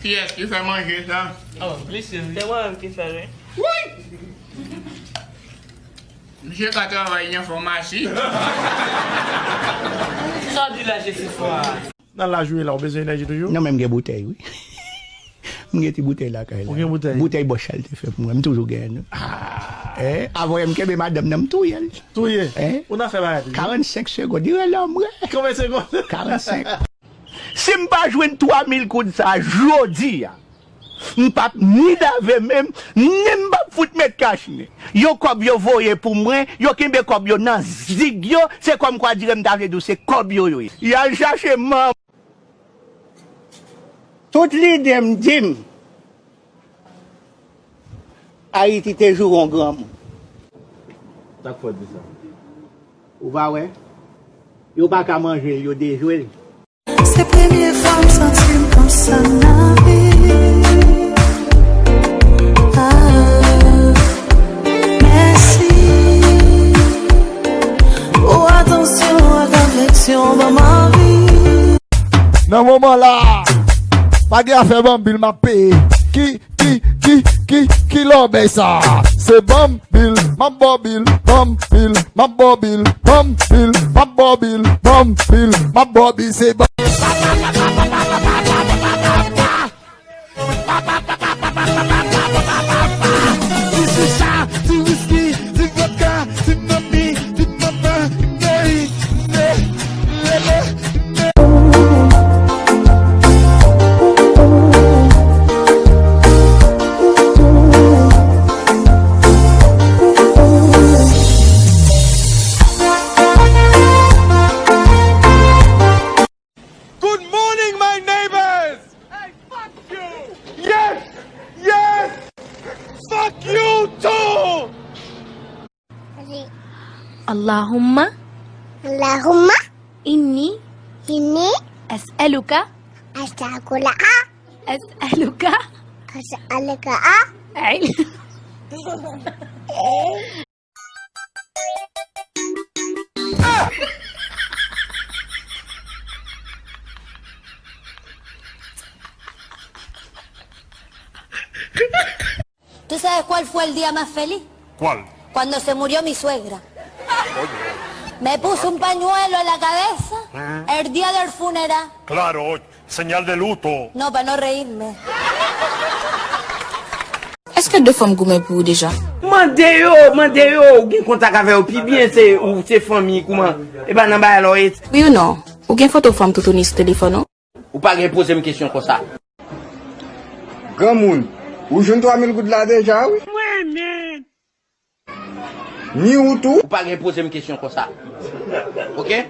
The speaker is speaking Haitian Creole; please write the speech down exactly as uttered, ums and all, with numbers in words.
Kiyès ki fè manje sa? Oh, plis se mwen menm ki fè l, wi. Wi! Misye ka travay nan fòmasi. Sa w di la, Jesifwa? Nan laj ou ye la, ou bezwen enèji toujou? Non, men m gen boutèy, wi. M gen ti boutèy lakay la. Ou gen boutèy? Boutèy Bòch sa l te fè pou mwen, m toujou genyen l. Ah. Eh, avan m kenbe madanm nan, m touye l. Touye? Eh? Ou nan fè bagay toujou? Karannsenk segonn, li rele anmwe. Konbyen segonn? Karannsenk. Si m pa jwenn twa mil goud sa jodi a, m p ap ni lave men m, ni m p ap fout met kachnen. Yon kòb yo voye pou mwen, yo kenbe kòb yo nan zig yo, se kòm kwadire m ta vle di w se kòb yo yo ye. Y al chache manm. Tout lide m di m, Ayiti te joure yon granmoun. Sa k fè w di sa? Ou pa wè? Yo pa ka manje l, yo dejwe l. Se premye fwa m santi m konsa nan vi. Ah, mèsi pou atansyon ak afeksyon w ban m anvi. Nan moman la, pa gen afè banm bil m ap peye. Ki, ki, ki, ki, ki lòbèy sa? Se banm bil, m ap ba w bil, banm bil, m ap ba w bil, banm bil, m ap ba w bil, banm bil, m ap ba w bil, se banm. Ti chicha, ti whisky, ti vodka, ti mami, ti mama, ney, ney, lele, ney. Good morning, my neighbors! Hey, fuck you! Yes! Yes! Fuck you too! Allahumma. Allahumma. Inni. Inni. As'aluka. As'aluka. As'aluka. As'aluka. Ay. ¿Tú sabes cuál fue el día más feliz? ¿Cuál? Cuando se murió mi suegra. Me puso un pañuelo en la cabeza el día del funeral. Claro, señal de luto. No, para no reírme. Èske de fanm goumen pou ou deja? Mande yo, mande yo, ou gen kontak avè yo pi byen, se ou, se fanmi, kouman? E pa nan bagay la w ye. Wi ou non? Ou gen foto fanm toutouni sou telefòn ou? Ou pa gen poze m kesyon konsa. Granmoun, ou jwenn twa mil goud la deja, wi. Mwen menm. Ni ou tou. Ou pa gen poze m kesyon konsa. Oke?